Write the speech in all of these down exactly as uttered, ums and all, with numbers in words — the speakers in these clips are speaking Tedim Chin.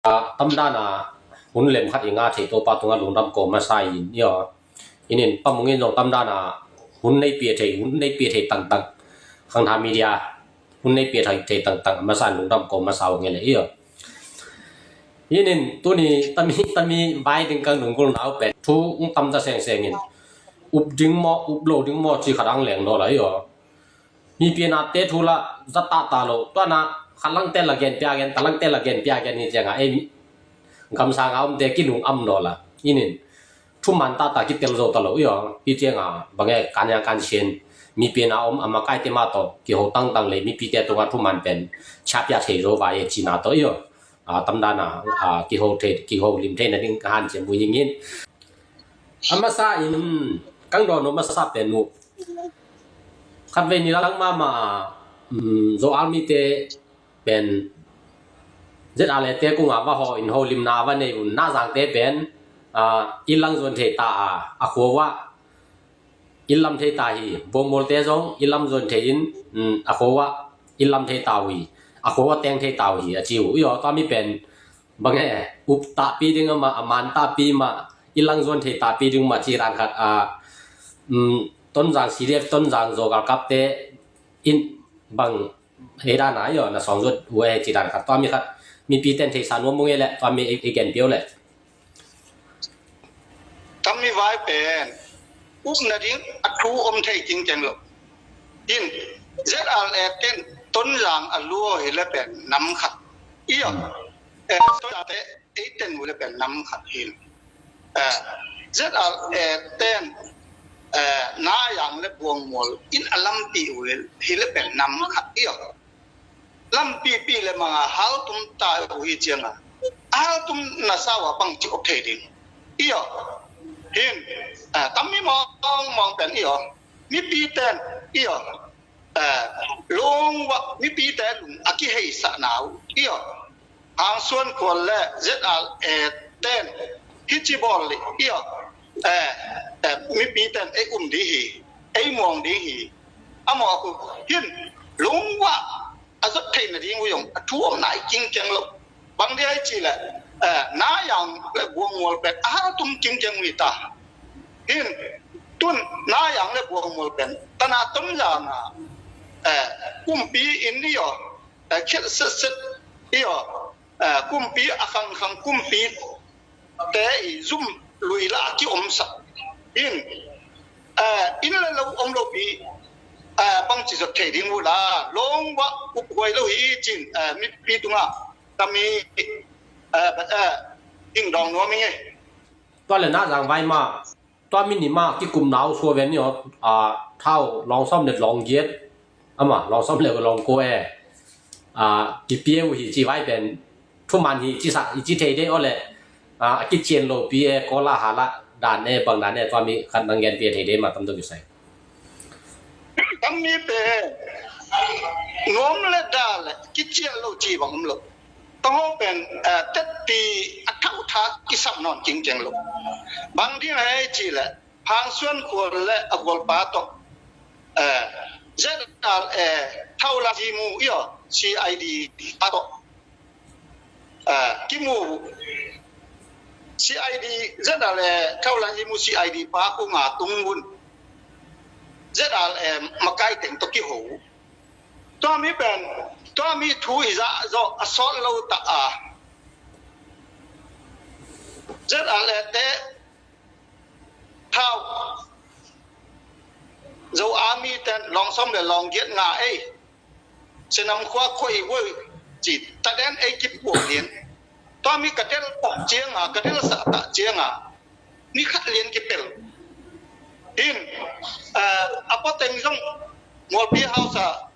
Tamdana hun lem khat i nga thei Topa tunga lungdam ko masa in, i aw. Inin pamungin zong tamdana hun nei pia thei, hun nei pia thei tangtang. Khangtha media hun nei pia thei, thei tangtang masa in lungdam ko masa ung ele, i aw. Inin tuni tami, tami vai ding kang nunggul nau pen thu ung tamta sengsengin up ding maw, up lo ding maw ci khat ang leng naw la, i aw. Mipi nate thu la za ta ta lo. Tuana khat langte la gen pia gen, ta langte la gen pia gen hi cianga ei gamsanga omte kilung am naw la. Inin thuman ta ta kitel zo ta lo, i aw. Hi cianga bange kanya kan sien mipi na om a makaite mah tawh kiho tangtang le mipite tunga thuman pen chia pia thei zo va e cina tawh, i aw. Tamdana kiho thei, kiho lim thei nading ka hanciam uh hingin. A masa in kang dawn uh masa pen uh khatvei ni lang mahmah a, um, Zo Army te pen Z R A te kunga va ho in holimna va nei un. Nazang te pen, ah, i lang zuan thei ta a, a khua uh a i lam thei ta hi. Buangmual te zong i lam zuan thei in, um, a khua uh a i lam thei ta uh hi. A khua uh a teng thei ta uh hi a ci uh. I aw, tua mi pen bange up tahpi ding amah, a man tahpi mah, i lang zuan thei tahpi ding mah ci dan khat a, um, Tonzang C D F, Tonzang Zo galkapte in bang hei dana, i aw, na sawng zuat uh e ci dan khat tua mi khat mipi ten theisa nuam ung e le tua mi i gen piau le. Tami vai pen upna ding a thu om thei kingkeng lo. In Z R A ten Tonzang a luo hi le pen nam khat, i aw. Eh, Tonzang te eiten uh le pen nam khat hi. Eh, Z R A ten, eh, Nayang le Buangmual in a lampi uh hi le pen nam khat, i aw. Lampi pi le manga haltum ta uh hi cianga haltum na sawa bang ci op thei ding, i aw. Hin, eh, tammi mawng mawng pen, i aw. Mipi ten, i aw. Eh, lungwa mipite lung a kiheisahna uh, i aw. Hangsuan Khual le Z R A ten hici bawl lih, i aw. Eh, eh, mipi ten ei um ding hi, ei muang ding hi. A mawk uh hin lungwa a zot theih nading uh zong a thu om nai kingkeng lo. Bang dia i ci le, eh, Nayang le Buangmual pen a haltum kingkeng uh hi ta. Hin tun Nayang le Buangmual pen tana Tonzang a, eh, kumpi in, i aw, eh, khiat setset, i aw, eh, kumpi a khangkhang kumpi te i zum lui la a kiomsak in, eh, inn le lo om lopi, eh, bangci zot thei ding uh la, lawng wah uphuai lo hi cin, eh, mipi tungah kami, eh, eh, dingdawng nuam ing e. Tua le na zang vai ma, tua mi ni ma kikum nau sua ven ni aw, ah, thau lawng sawm le lawng giat, ama lawng sawm le lawng kua e, ah, kipia uh hi ci vai pen thuman hi ci sak, i ci thei de aw le, ah, a kician lopi e, kawla hala dan e, bang dan e, tua mi khat nang gen pia thei de ma tam dok i sai. Tam mi pen nuam le da le kician lo ci bang um lo. Tong ho pen, eh, tetti a thau tha kisam nawn kingkeng lo. Bang ding hei ci le Hangsuan Khual le a gualpa tawh, eh, Z R A thau la zimu i aw, C I D pa tawh, eh, kimu, C I D, Z R A thau la zimu C I D pa kunga tung un. Z R A makai teng tawh kiho. Tua mi pen, tua mi thu i zah zawh a sawt lo ta a. Z R A te thau Zo Army ten lawng sawm le lawng giat nga ei. Senam khua khua i voi ci ta den ei kipuak lian. Tua mi ka del tak cianga, ka del sak tak cianga. Ni khat lian kipel. Hin, eh, a poteng zong Mualpi hausa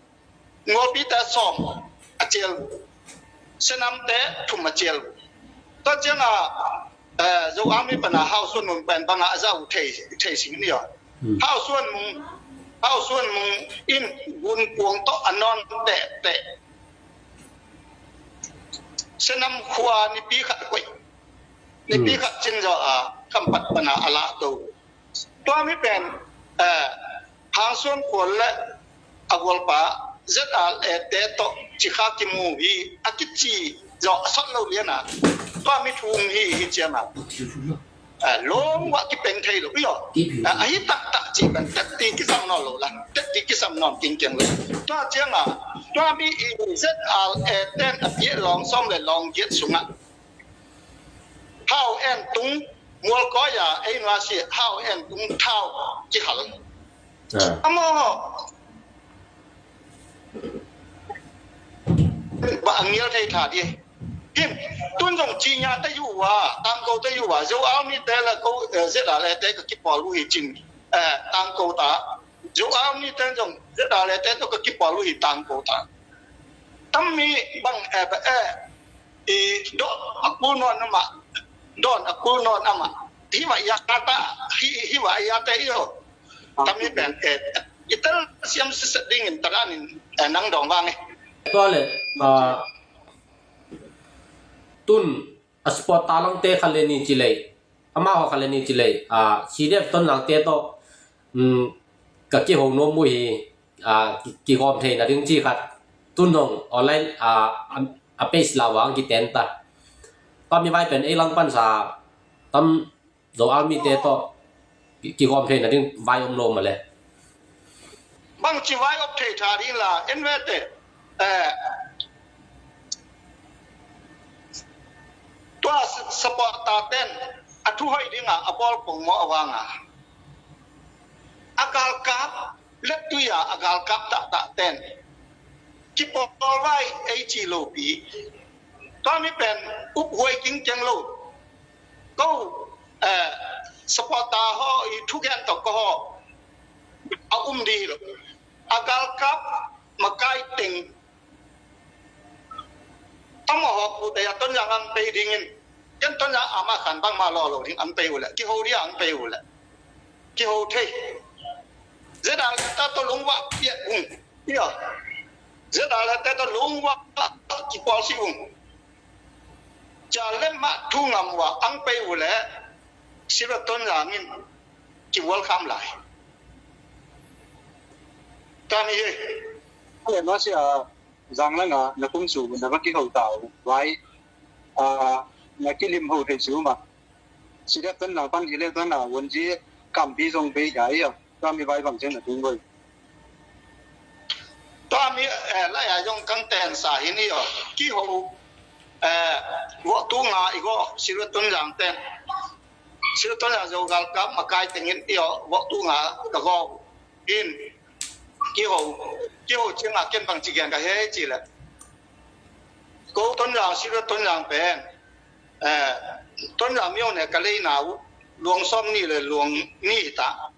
Ngawlpite sawm a cial uh. Senamte thum a cial uh. Tua cianga, eh, Zo Army pana Hau Suan Mung pen banga a zau thei, thei sing ni aw. Hmm. Hau Suan Mung, Hau Suan Mung in Gunkuang tawh a nawn tehteh. Senam khua nipi khat koih. Nipi, hmm, khat cin zaw a Khampat pana a lah to. Tua mi pen, eh, Hangsuan Khual le a gualpa Z R A te tawh cikha kimu hi a kici zawh sawt lo lian a, tua mi thu hi hi ciang a, a, lawng uah kipeng thei lo i aw. A, a hi taktak cih pen tetti kisam nawn lo la, tetti kisam nawn kingkeng lo. Tua ciang a, tua mi i Z R A ten a piah lawng sawm le lawng giat sungah hau en tung, mual kawia ei nuasi hau en tung thau kihal. Amau ba a ngial thei tha di. Him, tun zong cinya te yu wa, tangko te yu wa, Zo Army te la ko, eh, Z R A te ka kipawl uh hi cin, eh, tangko ta. Zo Army te zong Z R A te to ka kipawl uh hi tangko ta. Tam mi bang, eh, ba, eh, i dawh a kul nawn amah, dawn a kul nawn amah. Hi wa ya ta, hi, hi wa ya te i aw. Tam mi pen, eh, i tel siam siset dingin ta danin, eh, nang dawng vang e. Tua le, ah, tun a support ta langte khat le ni ci lei, amau khat le ni ci lei, ah, C D F Tonzangte tawh, um, ka kiho nuam uh hi, ah, ki, kigawm theihna ding ci khat tun hong online, ah, a, a page la vang kiten ta. Tua mi vai pen ei lang pansa tam Zo Army te tawh ki, kigawm theihna ding vai om lo mah le. Bangci vai om thei tha ding la, en vete. Eh, tua s-, supporter ten a thu hoih dingah a bawl pongmawh a vanga, a galkap lettui-a a galkap tahtah ten kipawl vai ei ci lopi. Tua mi pen uphuai kingkeng lo. Ko, eh, supporter haw i thugen tawh ko haw a um dih hi lo. A galkap makai teng tamaw haw pute a Tonzang ang pei dingin, ken Tonzang ama khan bangmah law lo ding ang pei uh leh, kiho dia ang pei uh leh, kiho thei. Zedal ta to lungwa piak ung. Ia. Zedal ta to lungwa kipawl si ung. Ca lem mah thu ngam uh a ang pei uh leh, sira Tonzang in ki welcome lai. Tani hi. Ale, ma sia, zang langa na kum su na va kiho ta uh vai. A, na kilim ho thei su ma. Sira Tonzang pan hi le Tonzang won ji kampi zong bei ga ia. Tua mi vai bang ciang na tung boi. Tua mi, eh, lai a zong kang ten sa hi ni aw. Kiho, eh, vawh tu nga i go, sira Tonzang ten. Sira Tonzang Zo galkap makai tengin i aw, vawh tu nga ka go. In, kiho, kiho ciang a ken bang ci gen ka he ci le. Ko Tonzang, sira Tonzang pen. Eh, Tonzang miau ne ka leina uh, luang sawm ni le luang ni ta.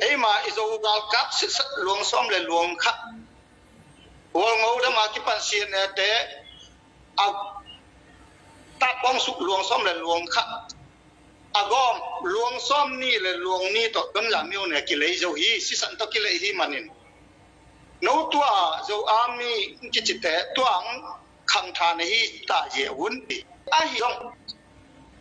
Eima i Zo galkap sitset luang sawm le luang khat. Walngo dama kipan sian e te a tapong suk luang sawm le luang khat. A gawm luang sawm ni le luang ni tawh Tonzang miau ne kilei zo hi, sisan tawh kilei hi manin. No tua Zo Army kicite tua ang khangtha na hi ta zia un. Ahi zong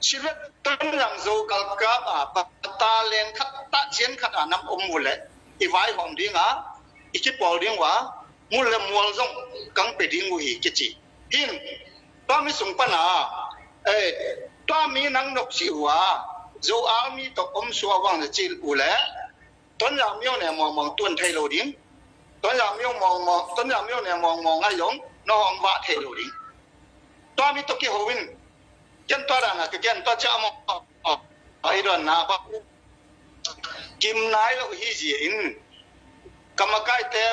sira Tonzang Zo galkap a pata leng khat ta cian khat a nam om uh leh i vaihawm dinga i kipawl ding uh a mun le mual zong kang pe ding uh hi kici. Hin tua mi sung pana, eh, tua mi nang nok si uh a Zo Army tawh om sua vang na cil uh leh Tonzang miau ne mawngmawng tuan thei lo ding. Tonzang miau mawngmawng, Tonzang miau ne mawngmawng a zong na hong vah thei lo ding. Tua mi tawh kiho in. Ken tua dana ka ken tua ciah a mawng a i don na ba kim nai lo hi zia in. Ka makaite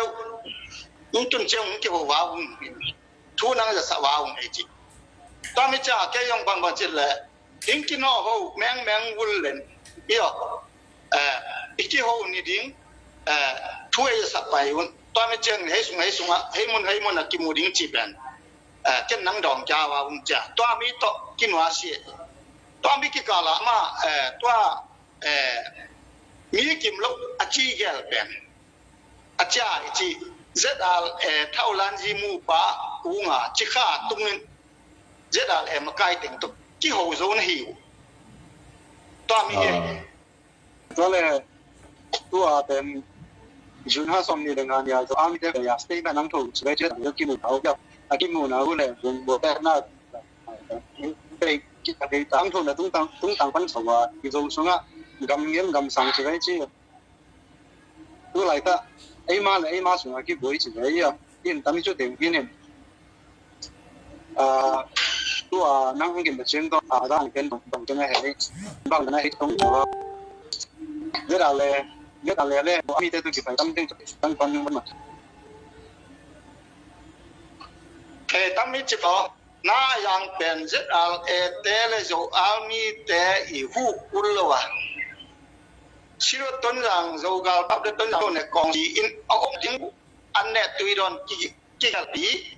in tun ciang hong kiho va un. Thu nang za sa va un ei ci. Tua mi ciang a kei zong bangbang cil le. Hing kinawh ho mengmeng vul len. Io. Eh, i kiho ni ding. Eh, thu ei za sa pai un. Tua mi ciang hei sung hei sungah hei mun hei mun a kimu ding ci pen. Eh, ken nang dawng kia va un cia. Tua mi tawh kinuasia. Tua mi kikala ma, eh, tua, eh, mi kim lo a ci gel pen. A cia i ci Z R A thaulan zi mu pa unga cikha tungin Z R A makai teng tuk kiho zo na hi uh. Tua mi hi. Tua le tua pen June ha som ni le nga nia zo a mi te ya statement ang tho ci ve Z R A kimu thau ya. a kimuhna uh le vun buaina pei kitak thei tangthu na tungtang tungtang pan so a i Zo sungah gam ngiam gam sang ci vei ci. Tu laitah eima le eima sungah kibuai ci vei a in tam i cu teng in in. Tua nang hong kim ciang tawh a dan ken tong tong teng a hei bang na hei tong tong. Zet a le zet a le le a mi te tu kipai tam teng tang pan ma. He tam mi ci tawh na yang pen zet a le te le Zo a mi te i hu kul lo a. Sirot Tonzang Zo galkap le Tonzang ne kong ci in a om ding an ne tui don ki kikalpi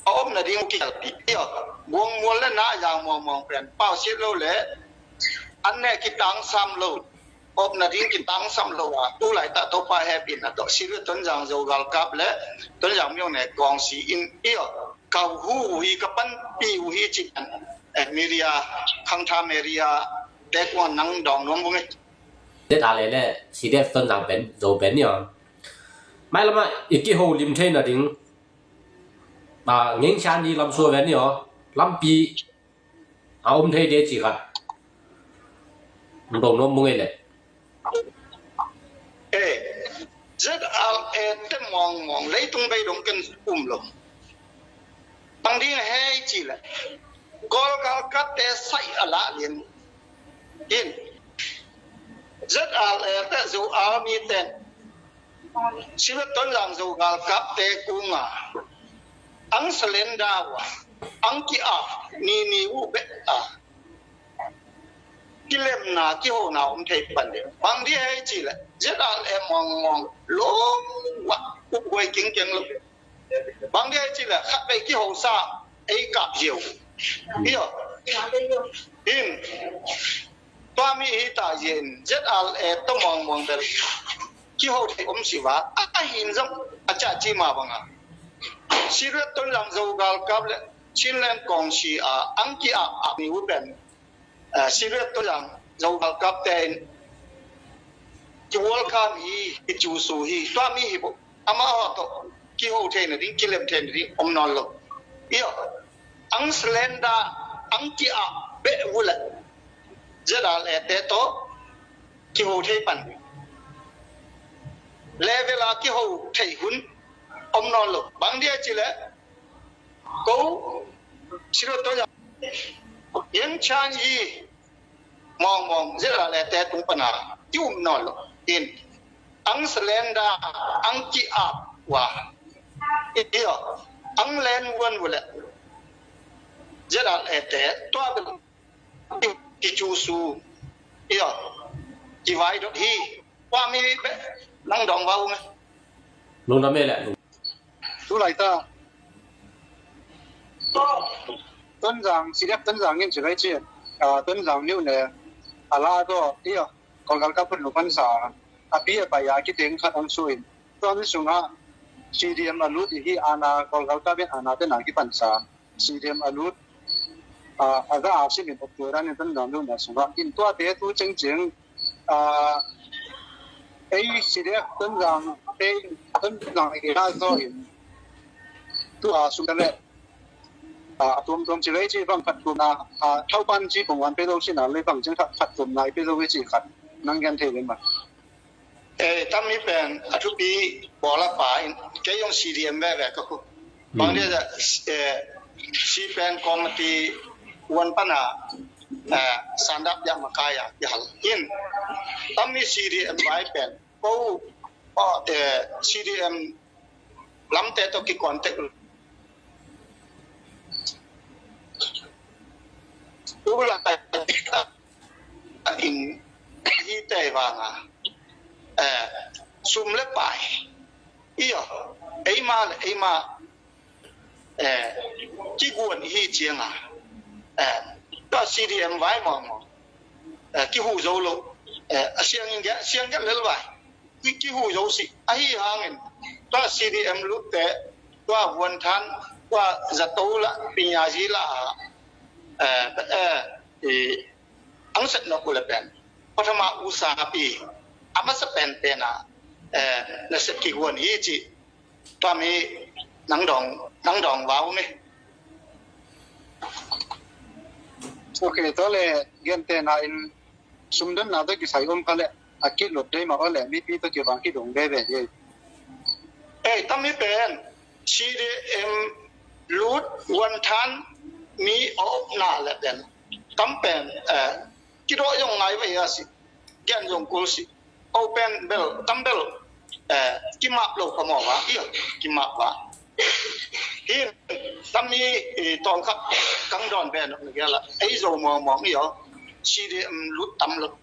a om nading uh kikalpi. Io, buang mual le na yang muangmuang pen pau siat lo le an ne kitangsam lo, om nading kitangsam lo a tu laitah Topa hepin a tawh Sirot Tonzang Zo galkap le Tonzang miong ne kong si in io. Ka hu uh hi ka panpi uh hi ci an media khangtha media te kuan nang dong nuam bung e. Zet a le le C D F Tonzang pen Zo pen io. Mai lama i kiho lim thei nading. Ngeng sian ni lam sua ven ni aw lampi a om thei de ci khat. Bong nuam bung ei le. Zet a le te mawngmawng leitung bei dong ken um lo. Bang ding hei ci le Kawl galkap te sai a la lian in. Zet a le te Zo a mi ten Sirot Tonzang Zo galkap te kunga ang salenda wa ang ki a ni ni u be a kilemna kihona om thei pan de. Bang di hei ci le zet a le mong mong lo wa u wai king keng lo. Bang di hei ci le khat bei kiho sa ei kap ziau. Io. In Tua mi hi ta zia in zet a le to mong mong bel kiho thei om si va a hin zong a ca ci ma banga. Sirot Tonzang Zo galkap le Chinland kong si a ang ki a a mi u pen Sirot Tonzang Zo galkap te in ki welcome hi ki cu su hi tua mi hi bo. Amah aw tawh kiho thei nading kilem thei nading om nawn lo. Io ang slenda ang ki a beh vule zet a le te tawh kiho thei pan level a kiho thei hun om nawn lo. Bang dia ci le ko Sirot Tonzang Yang Chan Yi mawngmawng zet a le te tung pana ki um nawn lo in ang slenda ang ki a wa io ang len vuan vule zet a le te tua bel ki cu su io ki vai dot hi. Tua mi be nang dong vau nge. Lungdam e le. Tu laitah Tonzang C D F Tonzang in ci lai ci. Tonzang niu ne a la tawh io Kawl galkap phun lu pansa a pi a pai a kiteng khat ang su in tua mi sungah C D M a lut i hi ana Kawl galkap in ana tena kipansa. C D M a lut a za a simin okturan in Tonzang lut na sungah in tuate tu cengceng ei C D F Tonzang te Tonzang i la zo in tu a sung le a tuamtuam ci lei ci bang khat tuamna a thaupan ci pongwan pe lo sina lei bang ceng khat tuamna i pe lo i ci khat nang gen thei le ma. Tam mi pen a thupi bawl a pa in kei zong C D M veve ka khu. Bang dia C pen committee wan pana sandap dia makai a kihal in tam mi C D M vai pen ko C D M lamte to ki contact ula in hi te vanga sum le pai io eima le eima kiguan hi cianga tua C D M vai mawngmawng kihu zo lo a siangin siang lel vai kihu zo si ahi hangin tua C D M lutte tua vuanthan tua zato la pinya zi la ang set nok ule pen pathama usapi a masa pen pena na set kiguan hi ci tua mi nang dong Nang dawng vau ni. Ok, tua le gentehna in sumdonna tawh kisai om kha le a kilut dei mah aw le mipi tawh kivang kidong veve hi. Ei, tam mi pen C D M lut wanthan mi a omna le pen tam pen, eh, kidawh zong ngai vei a si. Gen zong kul si. Open bel, tam bel, eh, kimap lo phamawh va, ia, kimap va. Hi, tam mi, eh, tawlkhat kang dawn pen na gel a. Ei zo mawngmawng ia, C D M lut tam lo.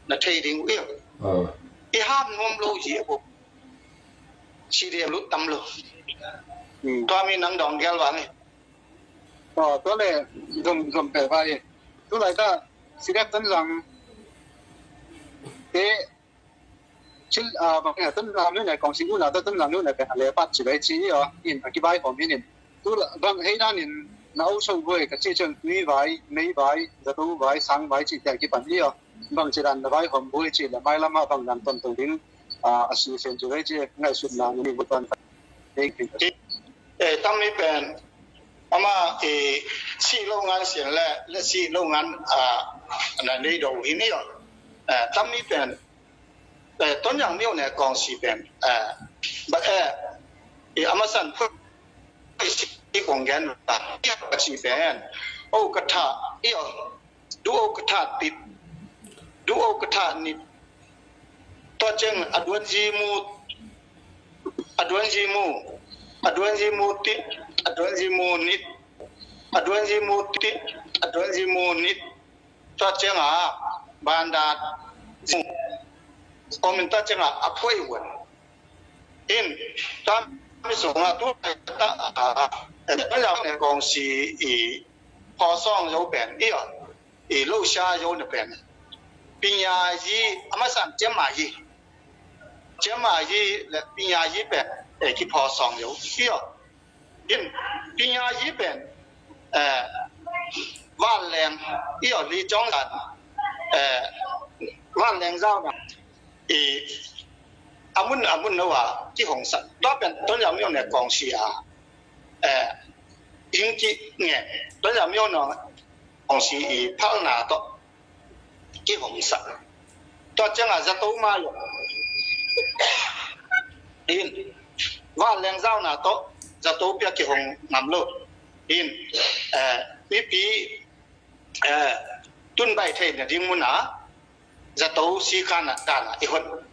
Na thei ding uh ia. Ah. I ham nuam lo hi a buk. C D M lut tam lo. Hmm. Tua mi nang dawng gel va nge. Aw, tua le zom, zom pe vai. Tu lai ta, C D F Tonzang te, cil, ah, bang, eh, Tonzang nu ne, kong si nu na, ta Tonzang nu ne, pe, le pat ci vai ci, aw, in, a ki vai hom in, in. Tu la, bang, hei dan in, na au so voi, ka ci cun, tui vai, mei vai, zato vai, sang vai, ci, te a ki pan, aw. Bang ci dan, na vai hom voi, ci, le mai lam a bang dan ton to ding, ah, a si sen ci vai ci, ngaihsutna, ni voi pan. Thank you. Eh, tam mi pen, ama, eh, si lo ngan sian le, le si lo ngan, ah, na nei do hi ni aw. Eh, tam mi pen, eh, Tonzang myo ne kong si pen, eh, ba, eh, eh, ama san phu, si kong gen ba, ia si pen, o ka tha, ia, du o ka tha tit, du o ka tha nit, tua ceng a duan zi mu, a duan zi mu, a duan zi mu tit, a duan zi mu nit, a duan zi mu tit, a duan zi mu nit, tua ceng a banda zi mu, komin tua ceng a a phuai wan. In, tua mi sung a tu ta, a, a, a, a, kong si i, pawsawng zo pen, ia, i lo sia zo na pen. Pinya yi, a masa ciam ma yi. Ciam ma yi le pinya yi pen, eh, ki pawsawng zo. Ia. In, pinya yi pen, eh, vanleng, ia, li cawng zan, eh, vanleng zau na. I, a mun, a mun no a, ki hong san. Tua pen, Tonzang myo ne kong si a. Eh, ing ki nge, Tonzang myo no kong si i phalna to ki hong sa. Tua ciang a zato ma yo. In, vanleng zauna to zato pia ki hong ngam lo. In, eh, mipi, eh, tun bai thei na ding mun a, zato si khan a dan a i hon.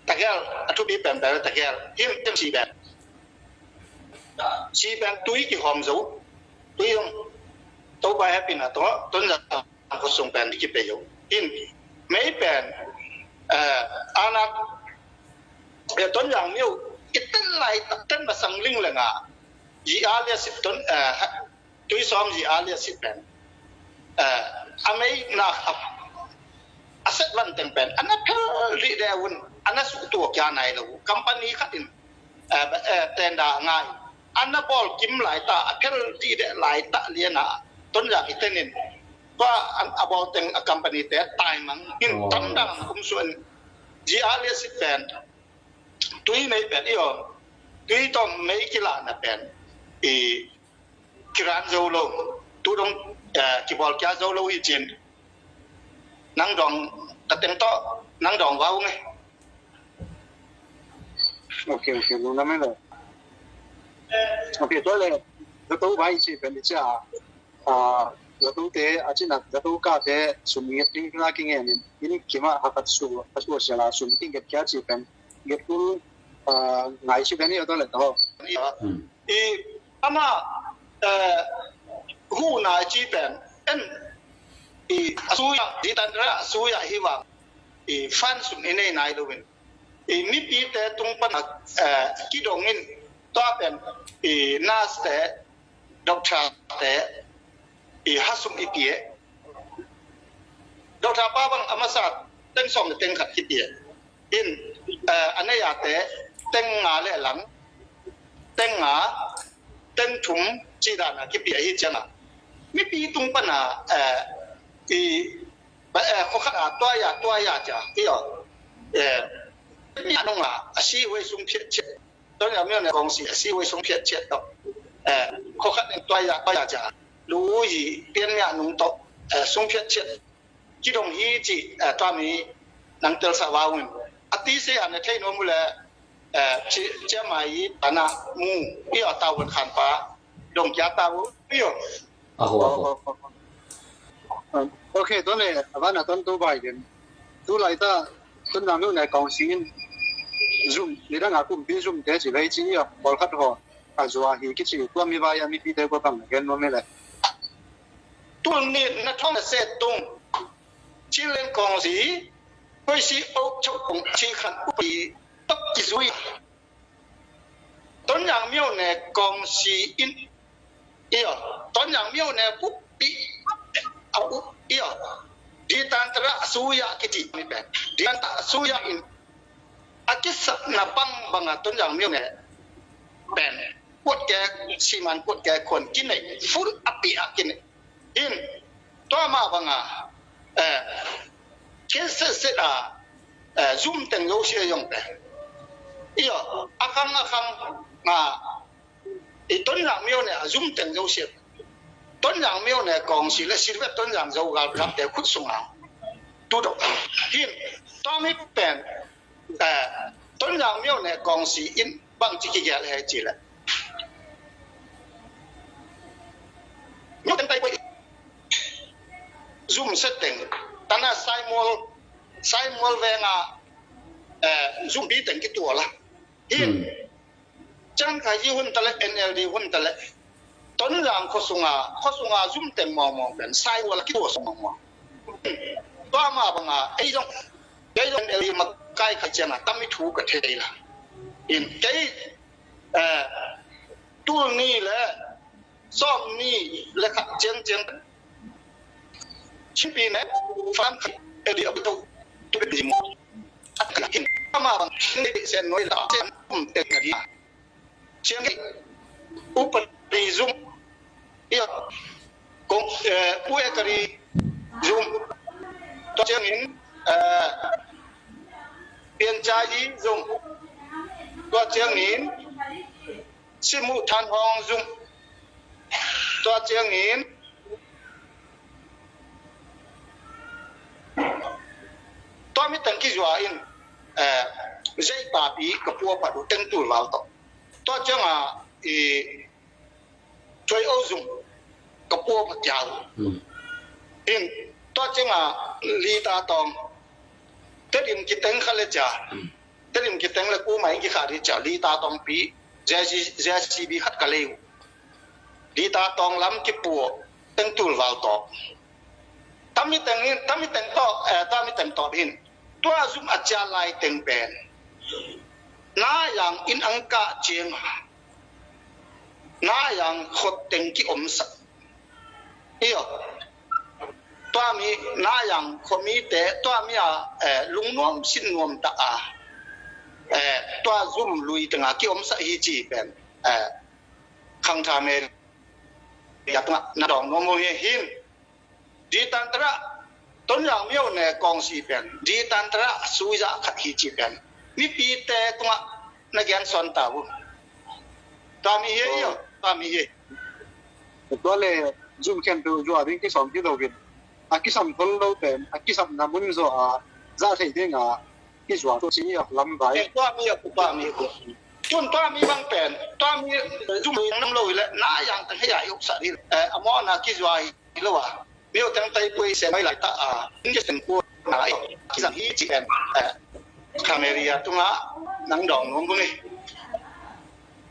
Tagel, a thupi pen pen tagel. Him tem si pen. Si pen tui ki hom zo. Tui hom. To bai happy na to, Tonzang khosung pen ki pe zo. In, mei pen, eh, anak, eh, Tonzang myo, i ten lai, ten masang ling le nga. Yi a le sit ton, eh, tui sawm yi a lia sit pen. Eh, a mei na a, a set van teng pen. Ana phel rih de un, ana su tua kia nai lo. Company khat in, eh, eh, tenda ngai. Ana bawl kim lai ta, a phel rih de lai ta liana. Tonzang i tenin. Tua an a bawl teng a company te tai mang. In tam dang kum suan. Yi a lia sit pen. Tui mei pen, i om. Tui tom mei kila na pen. I kiran zo lo, tu dong, eh, kibawl kia zo lo hi cin. Nang dong, ka teng to, nang dong vau nge. Ok, ok, lu na me lo. Ok, to le, zato bai ci pen di cia. Ah, zato te, a cina, zato ka te, sum nget ding na ki nge ni, ini kima hakat su, hakat su sia la, sum ting nget kia ci pen. Nget kul, ah, ngai ci pen ni to le to. Hmm. I ama, eh, hu na ci pen, en, i, a suya, di tan ra, a suya hi wa, i, fan sum i nei nai lo win. I, mipi te tung pan, eh, kidong in, tua pen, i, nas te, doctor te, i, ha sum i pie. Doctor pa bang a masa, teng sawm le teng khat ki pie. In, eh, a nei a te, teng nga le lang, teng nga, teng thum, ci dan a ki pia hi ciang a. Mipi tung pan a, eh, i, ba, eh, kho khat a, tua ya, tua ya cia, i yo. Eh, mi a nung a, a si wei sung phiat ciat. Tonzang myo ne kong si, a si wei sung phiat ciat to. eh, khua khat in tua ya, tua ya cia, lu yi pian mia nung tawh, eh, sung phiat ciat kidong hi ci, eh, tua mi nang telsa vau in. A ti se a ne thei nuam uh le, eh, ci, cia mai i tana mu, i a tau van khan pa, dong kia tau, i o. Aho, aho. Ok, tua le, a vana ton tu bai den. Tu lai ta, Tonzang myo ne kawng si in, zum, ni dang a kumpi zum te ci vei ci i a, bol khat ho, a zua hi kici, tua mi vai a mi pi te ko pang, gen nuam mi le. Tul ni na thong na se tung, Chinland kawng si, koi si o chok kong ci khan upi, tok ki zui. Tonzang myo ne kawng si in, i o, Tonzang myo ne upi, a u, i o, di tan tara suya kiti mi pen. Di tan tara suya in, a kisakna bang bang a Tonzang myo ne pen. Kuat ke, siman kuat ke kon kinei, full a pi a kinei. In, tua ma bang a, eh, ken se se a, eh, zum teng yo se yong pe. I o, a khang, a khang, ma, i Tonzang myo ne a zum teng zo siat. Tonzang myo ne kawng si le silvet Tonzang zo gal gap te khut sung ang. Tu do. Hin, tua mi pen, eh, Tonzang myo ne kawng si in bang ci ki gel he ci le. Myo teng tai koi. Zum set teng. Tana Saimol, Saimol venga, eh, zum bi teng ki tua la. Hin. Hmm. Cang kha yi hun tale, N L D hun tale. Tonzang khuasunga, khuasunga zum teng mawngmawng pen, sai wala ki tua sung mawngmawng. Tua ma banga, ei zong, ei zong N L D makai kha cianga, tam i thu ka thei la. In, kei, eh, tul ni le, sawm ni le kha ciang ciang. Chimpi ne, fan kha, N L D a bu to, tu bi mo. A ka hin, ama bang, ni sen noi la, sen um tek na dia. Ciang hi, upadi zum, ia, kong, eh, pu e kari zum, tua ciangin, eh, pian cai zum, tua ciangin, simu than hong zum, tua ciangin, tua mi teng kizua in, eh, zei papi ka pua padu teng tul val to. Tua cianga, i, Tuai o zung ka pua pha kiau. Hmm. In, tua cianga lita tawng. Tedim kiteng kha le cia. Hmm. Tedim kiteng le ku mai ki kha di cia. Lita tawng pi. J C, J C B khat ka lei uh. Lita tawng lam ki pua. Teng tul val tawk. Tami teng in, tami teng tawk, eh, tami teng tawk in. Tua zum a cia lai teng pen. Na yang in ang ka ciang. Na yang khot teng ki om sak. Iyo. Tua mi na yang kho mi te, tua mi a, eh, lungnuam sinnuam ta a. Eh, tua zum lui tenga ki om sak hi ci pen. Eh, khang tha me. Ya tunga, na dong nuam hi hin. Di tan tara, Tonzang myo ne kawng si pen. Di tan tara, sui za khat hi ci pen. Mi pi te tunga, na gen son ta bu. Tami ye yo, tami ye. Tua le, zum khen tu, zua ding ki som ki lo vin. A ki sam thol lo pen, a ki sam na mun zo a, za thei ding a, ki zua tu si yo, lam bai. Tua mi yo, tua mi yo. Tun tua mi bang pen, tua mi, zum nam lo le, na yang tang he ya yo sa di. Eh, amo na ki zua hi. Lo a, myo teng tai pui se mai lai ta a, in ke sen ku na ai, ki zang hi ci en, eh, Camelia tunga nang dong nung bung ni.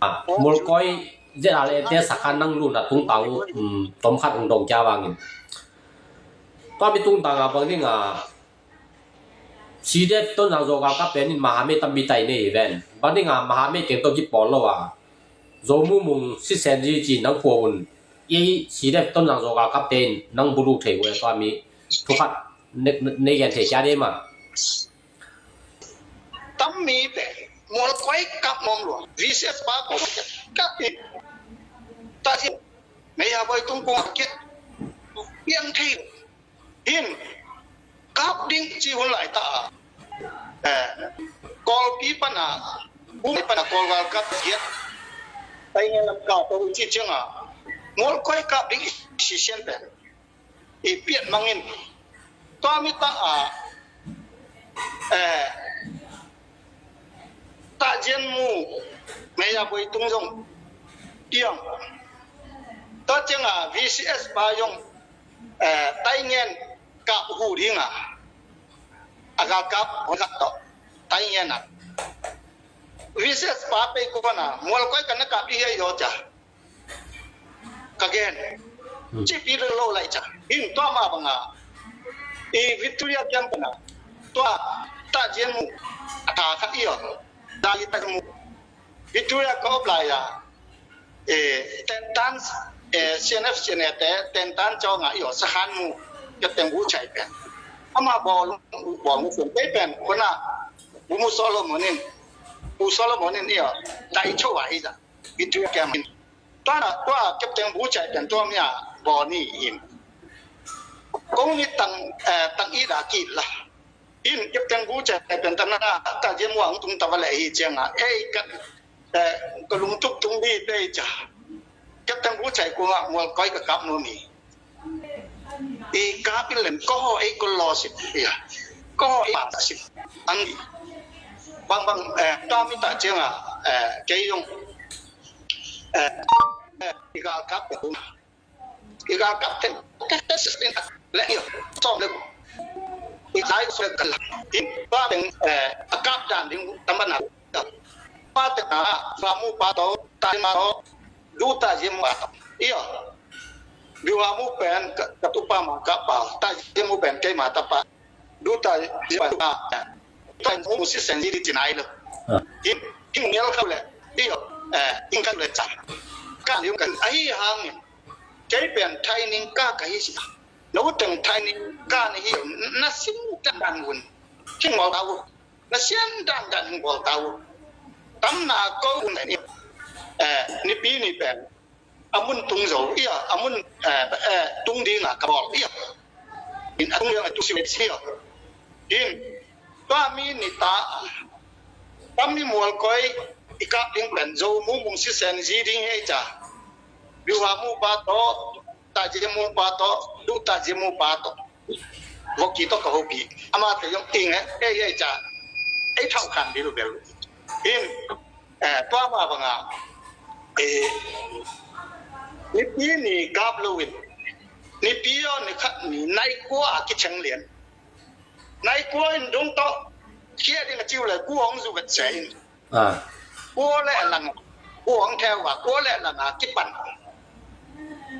Ah, Molkoi, Z R A te sakhan nang lu na tung tau, um, tom khat ung dong kia wangin. Tua mi tung tang a bang ni nga, C D F Tonzang zo gal ka pen in Mahamei tam bi tai nei ven. Bang ni nga Mahamei keng to ki pol lo a. Zo mu mung si sen ji ci nang pua un. I C D F Tonzang zo gal kap tein nang bulu thei ue tua mi. Thu khat ne, ne, ne gen thei cia de ma. Tam mi pe. Molkoi kap mom lua. V C S pa ko kap i. Ta si. Mei ha boi tung kung kit. Piang thei. Hin. Kap ding ci hun lai ta. Eh. Kol pi pana. Bung pana kol gal kap giat. Taingen lam kah to i cih ciangah mualkoi kap ding i sisian pen i piat mangin tua mi tah a, eh, tahzian mu mei a boi tung zong tiang. Tua ciangah V C S pa zong, eh, taingen kap hu dinga a galkap hon khat tawh taingen a V C S pa pei kuana mualkoi kan na kap dih hi a i aw cia ka gen. Cipi lo lo lai ca in tua ma banga i Victoria kiam pana tua tahzian mu a ta khat i aw. Dali tahzian mu Victoria ka op lai a, eh, tentan, eh, C N F C N A te tentan cawnga i aw sakhan mu. Ka teng bu chai pen ama bawl bawl mu pen kei pen kona bu mu Solomon in bu Solomon in i aw dai cho a i za Victoria kiam in. Tua na tua Captain Buchai pen tua mi a bawl ni in. Kong ni tang, eh, tang i da ki la. In Captain Buchai pen tana ta je muang tung ta va le hi cianga. Ei ka, eh, ka lungtup tung bi te cha. Captain Buchai ku nga mualkoi ka kap nu mi. I kap in len ko ei ko lo sit ia. Ko ei pa sit. Ang bang bang, eh, ta mi ta cianga, eh, kei yong eh, eh, i galkap te, i galkap te, te, te, te, le, i, som le, i lai so le kala, i, ba teng, eh, a kap dan ding, tamba na, ba teng, ah, ba mu pa to, tai ma to, du ta je mu pa to, i, bi wa mu pen, ka, ka tu pa ma ka pa, ta je mu pen, kei ma ta pa, du ta, ta, ta, mu si sen di di nai lo. Ah. Ing, ing mial kau le, di lo, eh, ing kau le cha. Ka liu kan, ahi hang, kei pen training ka ka hi si. Lo teng training ka ni hi, na sim ta dan un. King mau ta u, na sian dan dan hing bol ta u. Tam na ko un ni, eh, ni pi ni pen. A mun tung zo ia, a mun, eh, eh, tung dinga ka bawl ia. In a tung ia, a tung si wet si ia. In tua mi ni ta, tam mi mualkoi i kap ding pen zo mu mung si sen zi ding hei cha. Biu ha mu pa to, ta je mu pa to, du ta je mu pa to. Voki to ka hopi. Ama te yong ting eh, eh, eh, cha. Eh, thau kan bilu belu. In, eh, tua ma banga. Eh, ni pi ni kap lo in. Ni pi yo ni khat ni nai kua a ki cheng lian. Nai kua in dung to. Kia ding a chiu le kua ong zu vet se in. Ah. Kua le lang, kua ang theu a, kua le lang a kipan.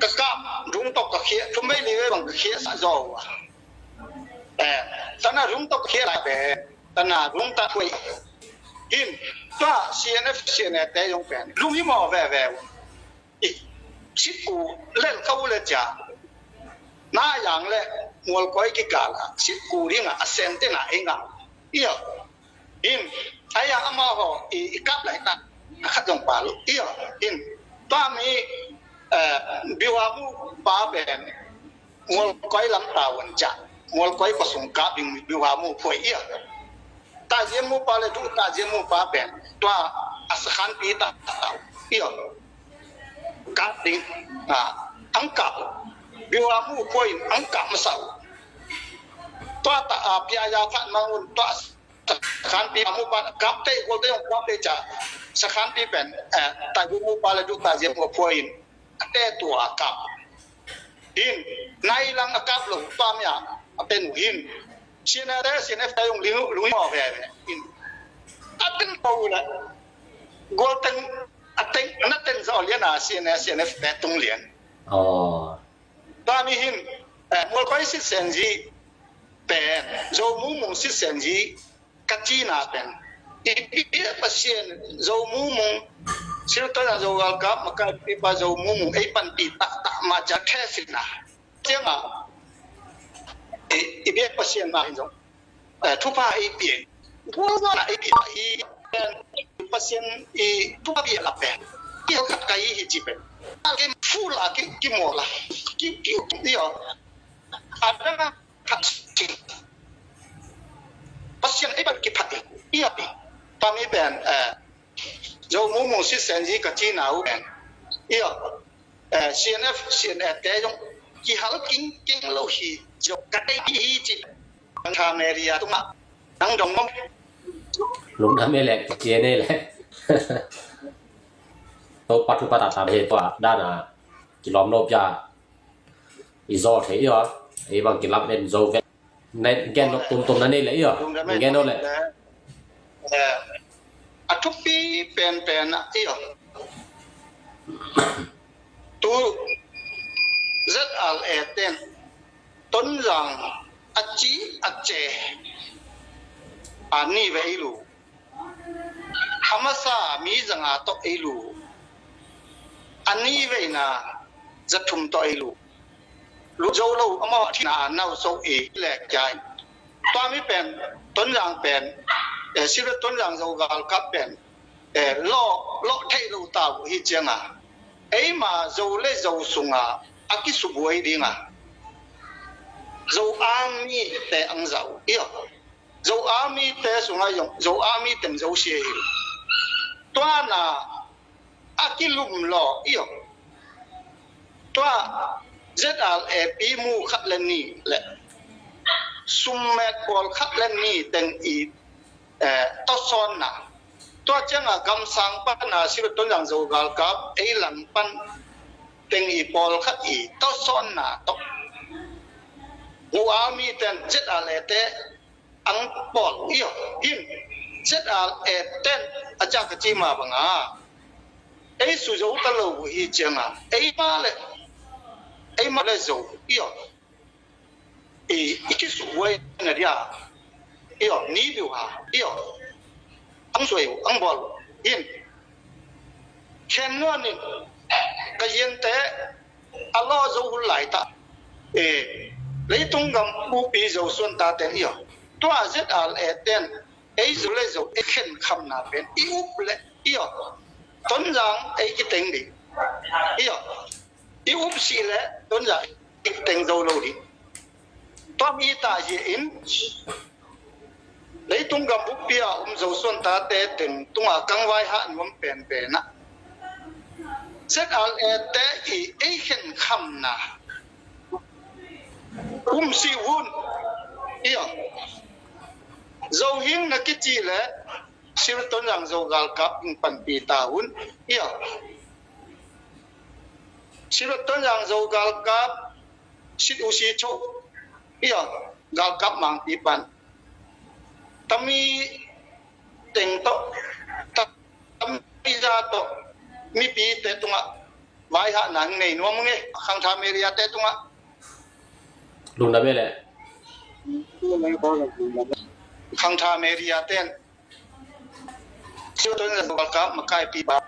Ka kap, rung tok ka khia, thum vei li vei bang ka khia sa zo a. Eh, tana rung tok ka khia lai ve, tana rung ta khuai. In, tua C N F, C N A te yong pen, lung hi mo ve ve. I, sit ku lel ka u le cha. Na yang le, mualkoi kikala, sit ku ringa, a sen te na inga. Iyo. In, aya ama ho, i, i kap lai ta, a khat zong pa lo. Iyo, in, tua mi, eh, biu ha mu pa pen, mualkoi lam ta wan cha, mualkoi ko sung kap ding biu ha mu phuai iyo. Ta je mu pa le du, ta je mu pa pen, tua a sakhan pi ta, ta, ta, iyo. Kap ding, a, ang kap, biu ha mu phuai, ang kap masa u. Tua ta, a, pia ya khat mang un, tua sakhanpi a mu pa, kap te, gol te, yong kap te cha. Sakhanpi pen, eh, ta gu mu pa le du ta je mu phuai in. A te tua kap. In, nai lang a kap lo, pa mi a, a pen u hin. Sina te, sina te yong ling, lu mo ve ve. In. A pen pa u le. Gol teng, a teng, na teng zo lian a, sina, sina te tung lian. Oh. Tua mi hin, eh, mualkoi sit sen zi pen, zo mu mung sit sen zi, ka cina pen. I, i, i, Pasian, zo mu mung, sil to na zo gal kap, maka i pa zo mu mung, ei pan pi ta, ta, ma ja the sina. Tiang a, i, i bia Pasian ma hin zo. Eh, thupha ei pia. Gualzawhna ei pia. I, eh, Pasian i thupha pia la pen. I khat ka i hi ci pen. Al ke fu la ke ki mo la. Ki, ki, ki, yo. Adana khat ci. Pasian ei ban ki phat. I api. Tami pen, eh, Zo Mung Mung Sit Sen Zi ka cihna uh pen, i aw, eh, C N F, C N A te zong kihal kingkeng lo hi. Zo ka tei hi ci. Kang Tha media tungah nang dong mong. Lungdam e le, kici e le. Topa thupha taktak hi. Tua dana kilawm lo pia i zaw thei i aw. Ei bang kilam en zo ve. Gen nop tumtum na nei le i aw. Gen nop le. Eh, a thupi penpen ah i aw. Tu Z R A ten Tonzang a ci a ce a ni ve ei lu. A masa mi zanga tawh ei lu. A ni veina zathum tawh ei lu. Lu zo lo amau a thina a nau so ei le kiai. Tua mi pen Tonzang pen, eh, Silvet Tonzang Zo galkap pen, eh, lawh, lawh theih lo ta uh hi cianga. Eima Zo le Zo sunga a kisubuai dinga Zo Army te ang zau i aw. Zo Army te sunga zong Zo Army teng Zo sia hi. Tuana a kilum law i aw. Tua Z R A pi mu khat le ni le summet pawl khat le ni teng i, eh, tawsawnna. Tua cianga gamsang pana Silvet Tonzang Zo galkap ei lang pan teng i pawl khat i tawsawnna tawh Zo Army ten Z R A te ang pawl i aw. Hin Z R A ten a ciak a cima banga ei su zo ta lo uh hi cianga eima le, eima le Zo i aw. I, i kisubuai na dia i aw, ni biu ha i aw. Ang suai uh, ang bawl uh. Hin khen nuan in ka yente a law zo hun lai ta. Eh, leitung gam bupi Zo suan ta ten i aw. Tua Z R A ten ei Zo le Zo ei khen khamna pen i up le i aw. Tonzang ei kiteng ding i aw. I up si le Tonzang ei kiteng zo lo ding. Tua mi ta hi in leitung gam bupi a um Zo suan ta te teng tunga kangvai ha nuam penpen ah Z R A te i ei khen khamna um si hun i aw. Zo hing na kici le Silvet Tonzang Zo galkap hing panpi ta hun i aw. Silvet Tonzang Zo galkap sit u si cho i aw. Galkap mangpi pan tami teng tawh, tami za tawh mipi te tungah vaihahna hing nei nuam ung e. Khangtha media te tungah lungdam e le. Khangtha media ten Silvet Tonzang Zo galkap makaipi ba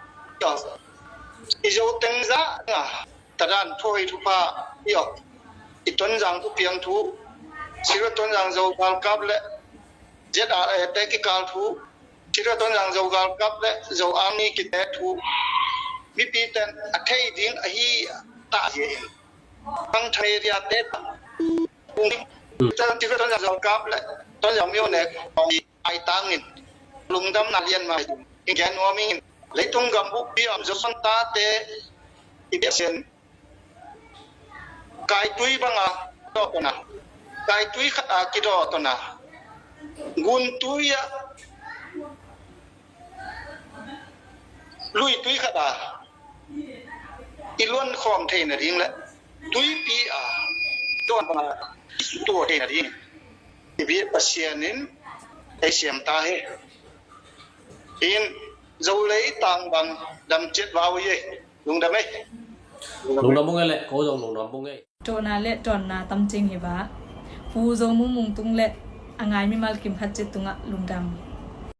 i Zo teng za nga tadan thuai thupha i aw. I Tonzang thupiang thu, Silvet Tonzang Zo galkap le Z R A te kikal thu, Silvet Tonzang Zo galkap le Zo Army kite thu mipi ten a thei ding ahi ta hi in. Khangtha media te ta Silvet Tonzang Zo galkap le Tonzang myo ne kong ai tangin lungdamna lian mai in gen nuam ing. Leitung gam bupi a um Zo suan ta te i biak sian kaitui banga dawtona, kaitui khat a kidawtona, guntui a luitui khat a i luan khawm theina ding le tuipi a dawn banga i sutua theina ding i biak Pasian in ei siam ta hi. In Zo lei tang bang dam ciat vau i ei. Lungdam ei. Lungdam ung e le, ko zong lungdam ung ei. Tawhna le tawnna tamcing hi ba. Pu Zo Mung Mung tung le a ngai mimal kim khat cit tungah lungdam.